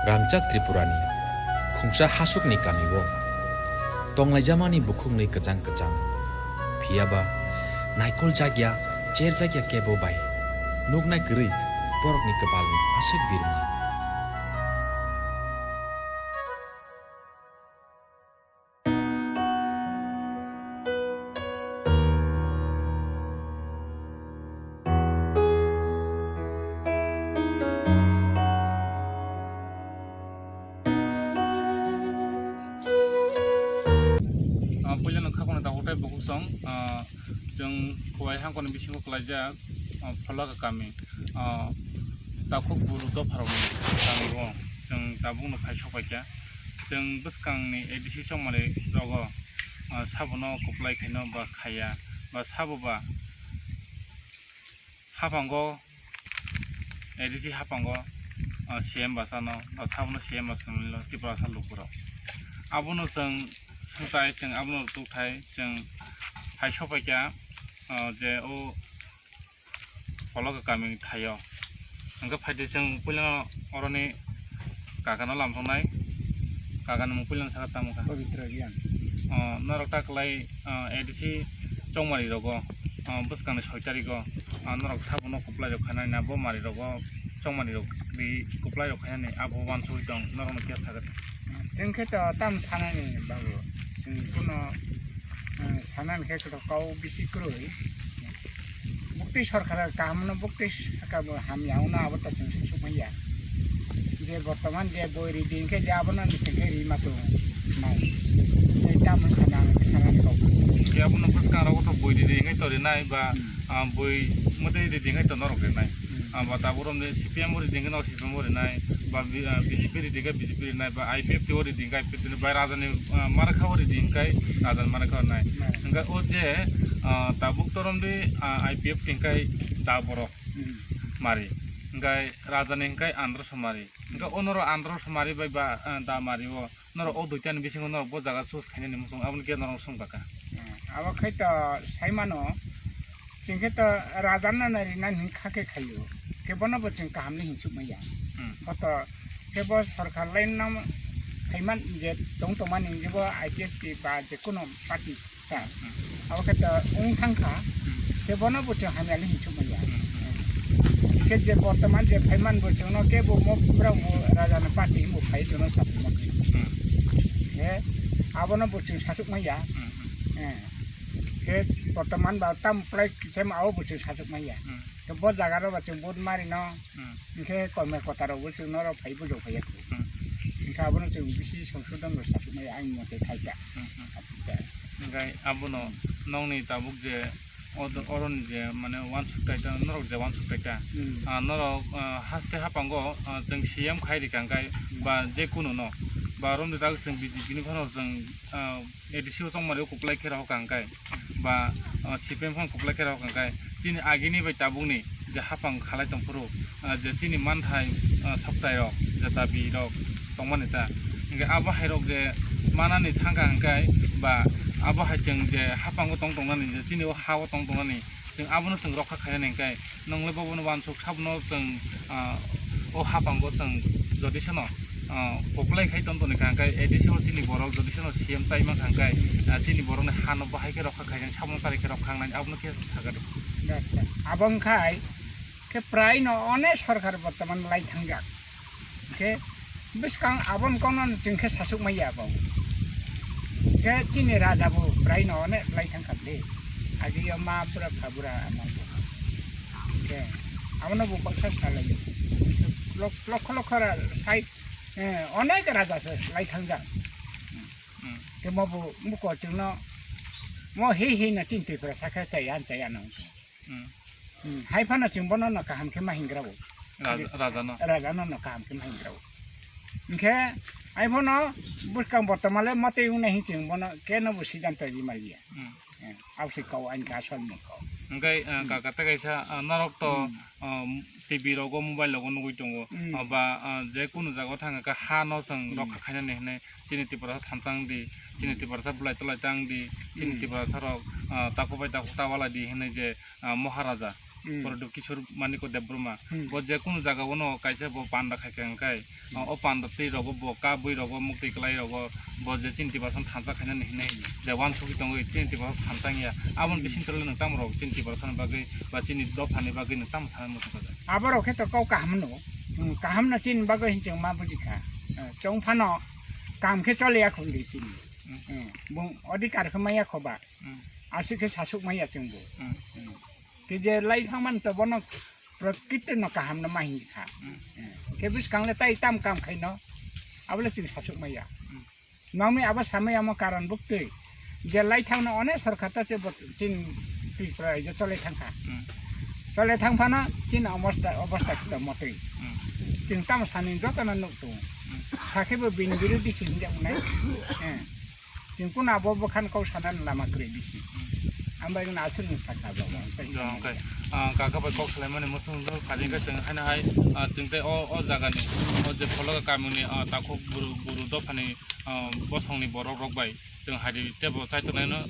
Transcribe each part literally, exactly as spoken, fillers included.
Rangchak Tripurani khungsa hasukni kamio tonglaijamani bukhuknwi kwchang kwchang. Phiyaba naikol jakya, cher jakya kebo bai nuknai kwrwi borokni kwpalni aswk birma. Ah, puila no khakno da hotai bukusong, ah, chwng Khowai hangkoni bisingo kwlaijak, ah, Pholaka kami, ah, takhuk buru dopharokni kami o chwng tabukno phai sokpaikha. Chwng bwskangni A D C chongmani rogo, ah, sabono kwplai khaino ba khaiya, ba sabo ba haphango, A D C haphango, ah, C M bachano, ba sabono C M bachano Tiprasa lukurok. Abono chwng swngchai, chwng abono tukthai, chwng hai sokpaikha, ah, je o Pholaka kami thaio. Hwnkhe phaidi chwng puilano oroni kakano lamsoknai. Kakani mung puilano sakha tamo kha? Pabitra Riyan. O, norok ta kwlai, o, A D C chongmari rogo, o, bwskangni soi tarigo, o, norok sabono kwplai rok khainani abo mari rogo chongmari rok ri kwplai rok khainani abo uansugwi tong norokno khe sakha? Chwng khe to tam sanani babu. Chwng kuno, o, sanani khe to kau bisi kwrwi. Buktwi sorkar kaham no buktwi saka bo hamya wngno abo to chwng suk manya. Je bortoman je boi ridi hwnkhe je abono ni hwnkhe rima tongo nai. Tei tamo sana ang sana ni kok. Hwnkhe abono bwskango to boi ridi hwnkhe to rinai ba, Hmm. ah, boi mwtai ridi hwnkhe to norok rinai. Hmm. Ah, ba tabuk romde C P M o ridi hwnkhe norok C P M o rinai. Ba B-, ah, B J P ridi hwnkhe B J P rinai, ba I P F T o ridi hwnkhe I P F T rinai, ba rajani, ah, marakha o ridi hwnkhe rajani marakha rinai. Nai. Hwnkhe o je, ah, tabuk torom di, ah, I P F T hwnkhe da borok Hmm. mari. Hwnkhe rajani hwnkhe andro somari. Hwnkhe o norok andro somari bai ba, ah, da mari o. Norok o duitani bisingo norok bo jaga choose khainani muchung aboni khe norok song baka. Hmm. Abo khai to sai mano. Chwng khe to raja no nai rinani hwn kha khe khaio. Khe bono bo chwng kaham ni hinsuk maya. Hmm. Hoto khe bo sorkar line no phaiman je tong tongmani je bo I P F T ba je kuno party ta. Hmm. Abo khe to wng thang kha. Hmm. Khe bono bo chwng hamya ni hinsuk maya. Hmm. Khe je bortoman je phaiman bo chwng no khe bo mo pura mo raja no party mo phai chwng no sa phai ma khe. Hmm. Khe abono bo chwng sasuk maya. Hmm. Eh. Khe bortoman ba tam plai kisa ma abo bo chwng sasuk maya. Hmm. Khe bo jaga rok ba chwng vote mari no, Hmm. hwnkhe kormo kota rok bo chwng norok phai bujok phai ya kho. Hmm. Hwnkhe abono chwng bisi songsodon rok sasuk maya ang mote khai kha. Hmm, hmm. Hwnkhe abono nokni tabuk je oro-, oroni je mane uansuk kaita, norok je uansuk kaita, Hmm. ah, norok, ah, haste haphango, ah, chwng C M khai rikha hwnkhe ba je kunu no ba romni tabuk chwng B J P ni phano chwng, ah, A D C o chongmani o kwplai khe rw kha hwnkhe, ba, o, C P M phano kwplai khe rw kha hwnkhe, chini agini bai tabukni je haphang khalai tongphuru, o, je chini manthai, o, soktai rok, je dabi rok tongmani ta, hwnkhe abo hai rok je manani thang kha hwnkhe, ba abo hai chwng je haphango tong tongnani, je chini o ha o tong tongnani, chwng abono chwng rokha khainani hwnkhe, nwng le bobono uansuk sabono chwng, ah, o haphango chwng jodi seno, ah, kwplai khai ton toni kha hwnkhe, A D C o chini borok jodi seno C M chai mankha hwnkhe, ah, chini borokni hano bahai khe rokha khainani sabono chari khe rokha wngnani abono khe sakha de. Acha, abo wngkhai khe prai no onek sorkar bortoman lai thangjak. Khe bwskang aboni kono chwng khe sasuk maya bo. Khe chini raja bo prai no onek lai thang kha de. Agi yo ma bura pha bura ama bo. Khe abono bo baksa salai. Lok-, lokho lokho ra sai, eh, onek raja se lai thang jang. Hmm. Khe mo bo muko chwng no mo hi hi no chini Tripura sakha chaya chaya no. Hmm. Hmm, hai phano chwng bono no kaham khe ma hingra o. Raja, raja no. Raja no no kaham khe ma hingra o. Hwnkhe hai phano bwskang bortomale matwi wngnai hin chwng bono keno bo siddhanto ri maliya. Hmm. Eh, absi kau ani ka sol mung kau. Hwnkhe, eh, Hmm. kaka tei kaisa, ah, norok to, Hmm. ah, T V rogo, mobile rogo nugwi tongo. Hmm. Ah, ba, ah, je kunu jaga o thang kha ha no chwng Hmm. rokha khainani hinwi chini Tiprasa thansa wng di, chini Hmm. Tiprasa bwlai tolai ta wng di, chini Hmm. Tiprasa rok, ah, takhuk bai takhuk ta walai di hinwi je, ah, Maharaja, Hmm. Prodhyot Kishore Manikya Debbarma. Hmm. Bo je kunu jaga o no kaisa bo panda khai kha hwnkhe, hmm, o panda twi rogo bo kabwi rogo muktwi kwlai rogo bo je chini Tiprasa thansa khainani hinwi je wansugwi tongwi chini Tiprasa thansa wngya. Aboni, hmm, bising tole nwng tamo rok chini Tiprasa ni bagwi ba chini dopha ni bagwi nwng tamo sana muchung kha? Aborok khe to kok kaham no. Hmm, kaham no chini bagwi hinwi chwng ma buji kha. Eh, chwng phano kam khe choliya khun di chini. Hmm. Hmm, bung odhikar khe maya kho ba. Hmm. Aswk khe sasuk maya chwng bo. Hmm. Hmm. Khe je lai thang man to bono prakriti no kaham no ma hin kha. Hmm. Hmm. Khe bwskang le tai tam kam khai no. Abo le chwng sasuk maya. Hmm. Nokni abo samaya omo karon buktwi. Je lai thangno onek sorkar ta che bo chin Tripura rajyo chole thang kha. Hmm. Chole thang phano chin obosta, obosta kito motwi. Hmm. Chin tamo sani jotono nuk tongo. Hmm. Sakhe bo bini birodhi se hinjak nai. Eh. Chin kuno abo bwkhan kok sana lama kwrwi bisi. Hmm. Ambai no aswk ni sakha bo. Jo, hwnkhe, ah, kaka bai kok salaimani muchung jora phari hwnkhe chwng haino hai, ah, chwng tei o, o jagani, o je Pholoka kamini, ah, takhuk buru, buru dophani, ah, bosongni borok rok bai chwng hai tebo chai tongnai no.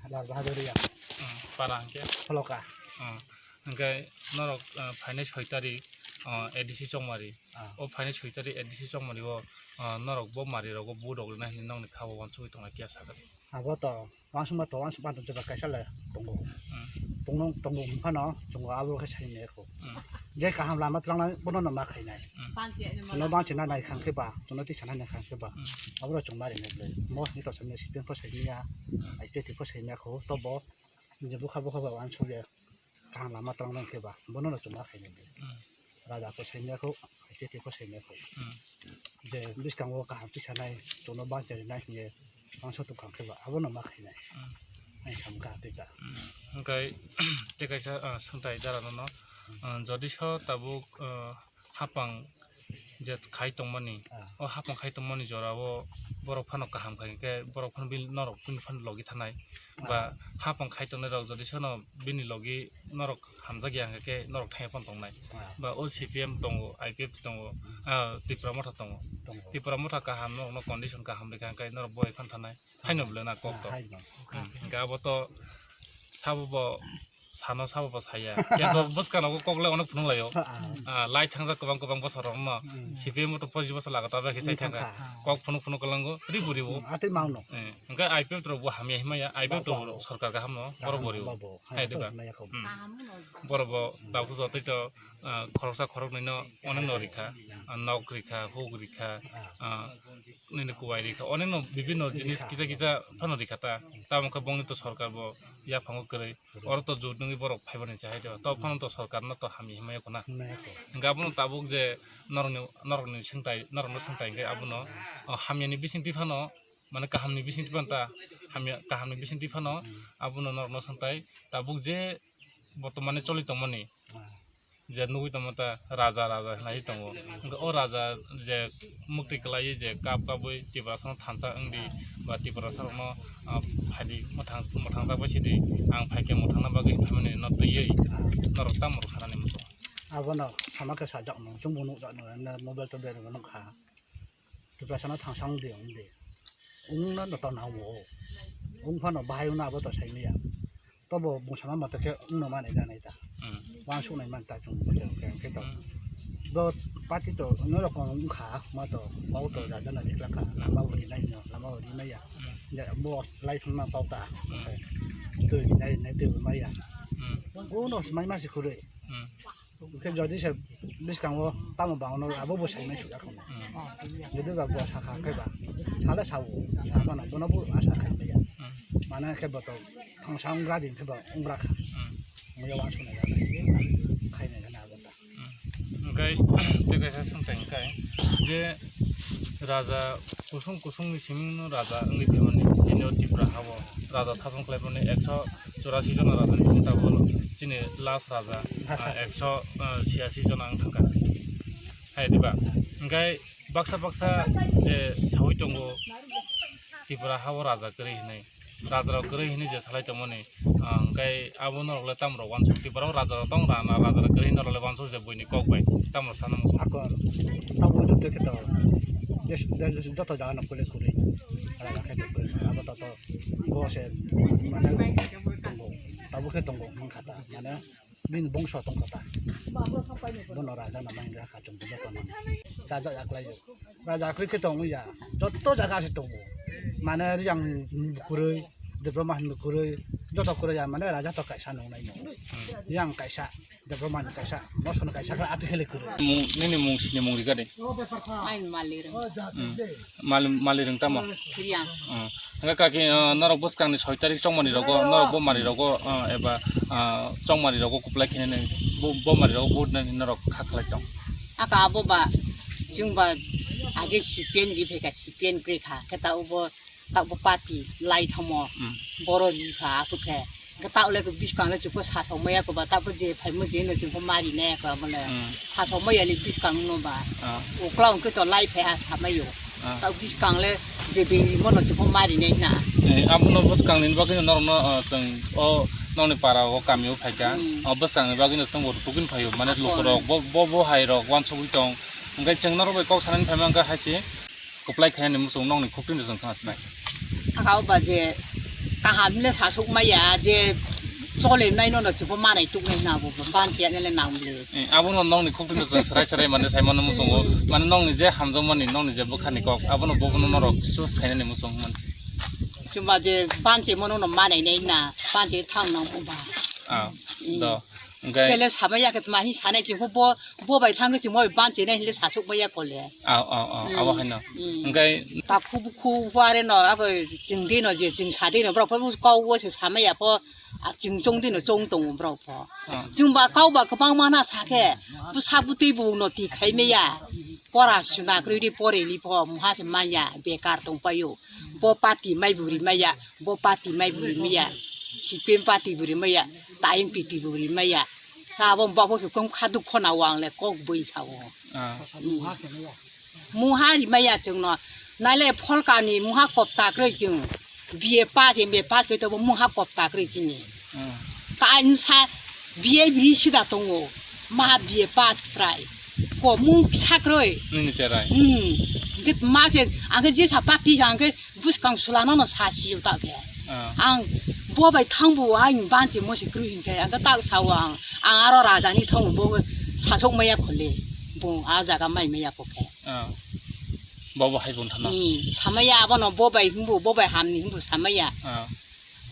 Lal Bahadur Reang. Ah, para hwnkhe? Pholoka. Ah, hwnkhe norok, ah, phainai soi tarik, ah, A D C Chongmari. Ah. O phainai soi tarik A D C Chongmari o, ah, norok bo mari rogo vote rok rwna hinwi nokni kha o uansugwi tongnai kiya sakha. Abo to uansukma to uansukma to jeba kaisa le tongo. Hmm. Tongo, tongo wng phano chwng abo khe sai maya kho. Hmm. Je kaham lama twlangnai bono no ma khainai. Hmm. Chwngno bangchina nai khang khe ba, chwngno tisa nai khang khe ba. Hmm. Abo rok chwng mari nai ble. Mo ni to chwngno C P M pho sai maya, I P F T pho sai maya kho, to bo je bwkha bwkha ba uansuk ya. Kaham lama twlang nang khe ba, bono no chwng ma khainai ble. Hmm. Raja pho sai maya kho, I P F T pho sai maya kho. Hmm. Je bwskango kaham tisa nai, chwngno bangchari nai hinye. Mangsa tongkha khe ba, abono ma khainai. Hmm. Ang sam kha tei ta. Hmm. Hwnkhe tei kaisa, ah, swngtai jara nono. Hmm. Ah, jodi so tabuk, ah, hapang je khai tongmani, ah, o hapang khai tongmani jora o borok phano kaham khai khe borok phano bil-, norok bini phano logi thanai. Ah. Ba hapang khai tongnai rok jodi so no bini logi norok hamjak ya hwnkhe norok thaiya phano tongnai. Ah. Ba o C P M tongo, I P F T tongo, hmm, ah, Tipra Motha tongo. Tongo. Tipra Motha kaham, norokno condition kaham rikha hwnkhe norok bo ekhon thanai. Haino, ah, bwle na kok, ah, to. Haino. Hmm. Hwnkhe abo to sabo bo sano sabo bo saya. Kebo bwskano kok le onek phunuk laio. Ah, ah. Ah, lai thangjak kwbang kwbang bosor rokno. Hmm. C P M to pochi bosor laga ta bai khe sai thangkha. Thangkha. Kok phunuk phunuk kwlango, ribu ribu. Hmm, atwi mangno. Eh, hwnkhe I P F T rok bo hamya himaya, I P F T rok bo, bo, bo, sorkar kaham no, borok bo ribo. Bo, bo. Hai, hai, diba? Maya kho. Hmm. Borok bo dabu jotoi to, ah, khoroksa khoroknwi no onek no rikha, ah, nok rikha, huk rikha, ah, nini kuwai rikha, onek no bibinno jinis rikha, kisa kisa phano rikha ta. Tamo khe bongni to sorkar bo yaphango kwrwi. Oro to jut nungwi borok phaibanai se hai diba. To phano to sorkar no to hamya himaya kho na. Himaya kho. Hwnkhe abono tabuk je norokni, norokni swngtai, norokno swngtai hwnkhe abono, o, hamyani bisingtwi phano, mane kahamni bisingtwi phano ta, hamya, kahamni bisingtwi phano abono norokno swngtai tabuk je bortomane choli tongmani. Hmm. Je nugwi tongma ta raja, raja hinwi tongo. Hwnkhe o raja je mukti kwlaiwi je kap kabwi Tiprasano thansa wngdi ba Tiprasarokno, ah, phaidi mwthang, mwthangsa bai sidi, ang phaikhe mwthangna bagwi phaimani no twiwi norok tamo rw khanani muchung. Abono sama khe sajakno, chwngbo nukjakno, mobile tobile rwma nukha. Tiprasano thansa wngdi, wngdi. Wngno no tongna omo. Wng phano bahai wngno abo to saimaya. Tobo bung sama mata khe wngno mani ganai ta. Hmm. Wansuknai man ta chwng bo khe, khe to. Hmm. Bo party to ono rokong wngkha, ma to, kok to, hmm, raja na dikla kha, hmm, lama bo rinai no, lama bo rinai ya. Hmm. Ya, bo lai phano ma kok ta. Hmm. Twi rinai, rinai twi bo maya. Hmm. Uno se mai ma se khurui. Hmm. Hwnkhe jodi se bwskango tamo bangno abo bo saimai suya kho. Hmm. Jodi ba bo sakha khe ba, sale sao, sakmano bono bo asa khai maya. Hmm. Mane khe bo to thangsa wnggra di khe ba wnggra kha. Hmm. Muya wansuknai ya khainai gana abo ta. Hmm. Hwnkhe tei kaisa swngchai hwnkhe je raja kusung kusungni simingno raja wngwi phaimani chini o Tripura hao raja sason khlaimani ekso churasi jona raja ni bising tabuk chini last raja, last ah, raja. Ekso, ah, chiyasi jona wng thangkha. Hai diba? Hwnkhe baksa baksa je sawi tongo Tripura hao raja kwrwi hinwi. Raja rok kwrwi hinwi je salai tongmani, ah, hwnkhe abo norok le tamo rok wansuk Tripura o raja rok tong rana raja rok kwrwi norok le wansuk je buini kok bai tamo rok sana muchung. Ako tamo joto khe to des, des, des, joto jaga no kwrwi kwrwi raja khe to kwrwi abo to, to bo se mane tongo, tabuk khe tongo wngkha ta mane. Bini bongso tongkha ta. Bono raja no mangra kha chwng joto no. Raja yaklai o. Raja kwrwi khe tongwi ya. Joto jaga se tongo. Mane Riyang ni kwrwi, Debroma ni kwrwi, joto kwrwi ya mane raja to kaisa nung nai no. Yang kaisa, Debroma ni kaisa, Moso ni kaisa khe atu hele kwrwi. Mung, nini mung sini mung rikha de. Ain mali rwng. Hmm. Mali, mali rwng tamo? Riyang. Hmm. Hwnkhe kaki, ah, norok bwskangni soi tarik chongmani rogo, norok bomari rogo, ah, eba, ah, chongmani rogo kuplai khinani bo-, bomari rogo vote nani norok kha khlai tong. Aka abo ba, chwng ba age C P M di pheka, C P M kwrwi kha, khe ta ubo, ta ubo party lai thamo, Hmm. boro ri kha, aphuru khe. Hwnkhe ta ulai khe bwskang le chwngkhe sasok maya khe ba, ta bo je phaimo je no chwngkhe mari nai khe abo le. Hmm. Sasok maya le bwskang no ba. Ah. Ukla hwnkhe to lai phai ha samaio. Ah. Ta bwskang le je bini mono chwngkhe mari nai na. Eh, abono bwskang ni bagwi no norok no, ah, chwng o nokni para o kami o phaikha. Hmm. O bwskang ni bagwi no chwng bo rwtugwi phaio. Mane Akon. Lukurok bo, bo, bo hai rok uansugwi tong. Hwnkhe chwng norok bai kok sanani phaima hwnkhe hai se. Kuplai khaiyani muchung nokni khukti no chwng khna sinai. Aka o ba je kaham le sasuk maya je chole nai no no chwngkhe manai tuk nai na bo ban che ne le nang bile. Eh, abono nokni khukti no chwng serai serai mane sai mano muchungo. Hmm. Mane nokni je hamjakmani nokni je bwkhani kok abono bobono norok choose khainani muchung man. Chwng ba je ban che mano no manai nai na ban che thang nang bo ba. Ah, Hmm. do. Hwnkhe Kele samaya khe tma hi sanai chwngkhe bo, bo bai thangkhe chwngma bai ban chenai hinle sasuk maya kole. Au, au, au, abo Hmm. haino. Hmm. Hwnkhe Takhu bukhu huare no abo chwng dino je chwng sa dino borok pho kau o se samaya pho, a chwng chong dino chong tongo borok pho. Ah. Chwng ba kau ba kwbang mana sakhe bwsa bwtwi bo no ti khai maya. Pora suna kwrwi ri pore li pho muha se maya bekar tong paio. Bo party mai bo rimaya, bo party mai bo rimaya, C P M party bo rimaya, Taing P T bo rimaya. Abo bo bo khe kong khaduk khona wang le kok bui sao. Ah. Muha rimaya chwngno. Naile pholkani muha kopta kwrwi chwng. B A pass, M A pass khe to bo muha kopta kwrwi chini. Hmm. Ta insa B A bini sida tongo. Ma B A pass chwrai. Ko mung kisa kwrwi. Nini cherai. Hmm. Hwnkhe ma se, ang khe jesa party ang khe bwskang sulano no sa siyo ta khe. Ah. Ang bo bai thangbo ang banche mo se kwrwi hinkhe ang khe tak sao ang. Ang aro raja ni thangbo bo sasok maya khole. Bo a jaga mai maya ko khe. Ah. Bo bo hai bung thana. Hmm. Samaya abono bo bai himbo, bo bai hamni himbo samaya. Ah.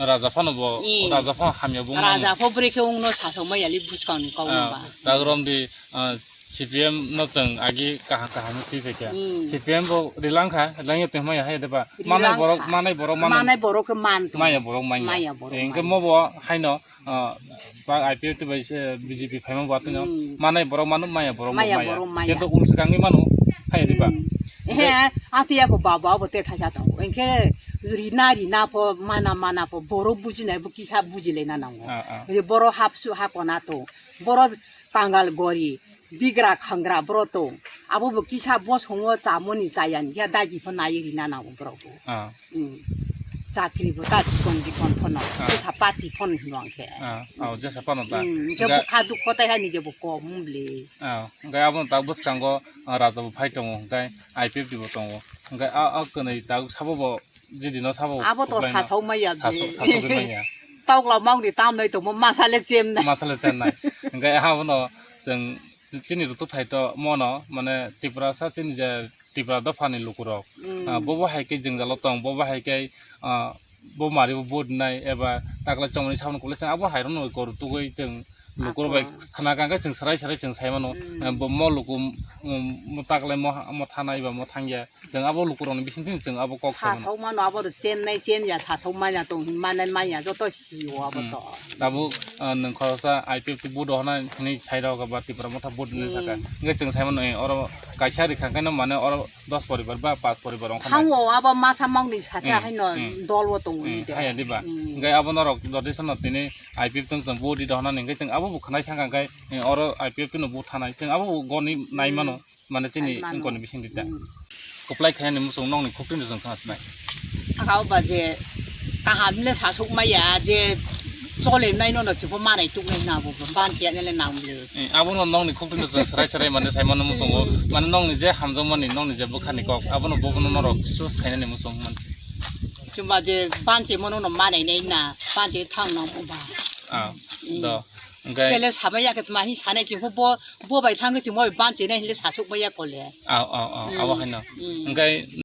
Raja phano bo, Hmm. raja phano hamya bung Raja mano. Pho bwrwi khe wngno sasok maya li bwskang ni kok Ah, ba. Tagrom di, ah, C P M no chwng agi kaham kaham no twi phaikha. Hmm. C P M bo rilangkha, rilangya tongmaya hai deba. Manai Rilangkha. Borok, manai borok mano. Manai borok khe man tong. Maya borok manya. Maya borok Engkhe manya. Mo bo haino, ah, ba I P F T bai se B J P phaima bo atwino. Hmm. Manai borok mano, maya borok bo Maya maya. Borok maya. Kento umswkangwi mano, hai deba. Hmm. He, atiya ko baba bo te thaisa tongo. Engkhe rina rina pho, mana mana pho, borok bujinai bo kisa bujilai na nango. Ah, ah. Ye borok hapsu ha kona to. Borok Kangal gori, bigra khangra boro tong. Abo bo kisa bosongo chamoni chayani ya dagi pho nai rina nango borok bo. Ah. Hmm. Chakri bo ta chikon jikon phono. Ah. Jesa party phon hino ang khe. Ah, oh, jesa phano ta. Hmm, hingke Ga- bukha dukho tai hani je bo kom mle. Ah, hingke abo ta bwskango, ah, raja bo phai tongo, hingke I P F T bo tongo. Hingke a, a kwnwi ta sabo bo jidi no sabo Abo to khwlai no. Sasok maya be. Sasok, sasok maya. Tokla mangni tamnai tongmo masale chemnai. Masale chemnai. Hingke abono chwng chini rutuk thai to mono, mane Tiprasa chini je Tipra dophani lukurok. Mm. Ah, bobo hai khe jwngjalo tong, bobo hai khe, ah, bo mari bo vote nai eba taklai chongmani samung kulai chwng abo hai rokno kor tugui chwng lukurok bai Ako. Khna kang khe chwng sarai sarai chwng sai mano. Mm. Ah, bo mo luku, mm, mo taklai mo, mo thana eba mo thangya. Chwng abo lukurokni bising twi chwng abo kok sai mano. Sasok mano abo do chemnai chemya sasok manya tong hin manai manya joto sio abo Hmm. To. Tabuk, ah, nwng khoroksa I P F T vote rohorna hinwi sai rok ba Tipra Motha vote hinwi Hmm. Saka. Hingke chwng sai mano, eh, oro kaisa rikha khe no mane oro dos poribar ba pas poribar wngkha nai. Thango abo masa mangni saka Hmm. Haino Hmm. Dol o tongo Hmm. Haya diba? Hmm. Hingke abo norok jodi sono tini I P F T tong chwng vote di rohorna hingke chwng abo bo khwnai thangkha khe, eh, oro I P F T no vote thanai. Chwng abo bo goni nai Hmm. Mano. Mane chini Ai mano. Wngkoni bising di ta. Hmm. Kuplai khaiyani muchung nokni khukti no chwng khna sinai. Aka o ba je kaham le sasuk maya je chole nai no no chwngbo manai tuk nai na bo ban che ne le nang le. Eh, abo no nokni khukti no chwng serai serai mane sai mano muchungo. Hmm. Mane nokni je hamjakmani nokni je bwkhani kok abo no bo no norok choose khainani muchung man. Chuma je ban che mano no manai nai na ban che thang nang bo ba. Ah, Hmm. Do. Hwnkhe kele sabai ya khe tma hi sanai chwng pho bo, bo bai thangwi chwng bo bai banchi nai hinle sasuk bai ya kole. Au, au, au, abo haino. Hmm. Hwnkhe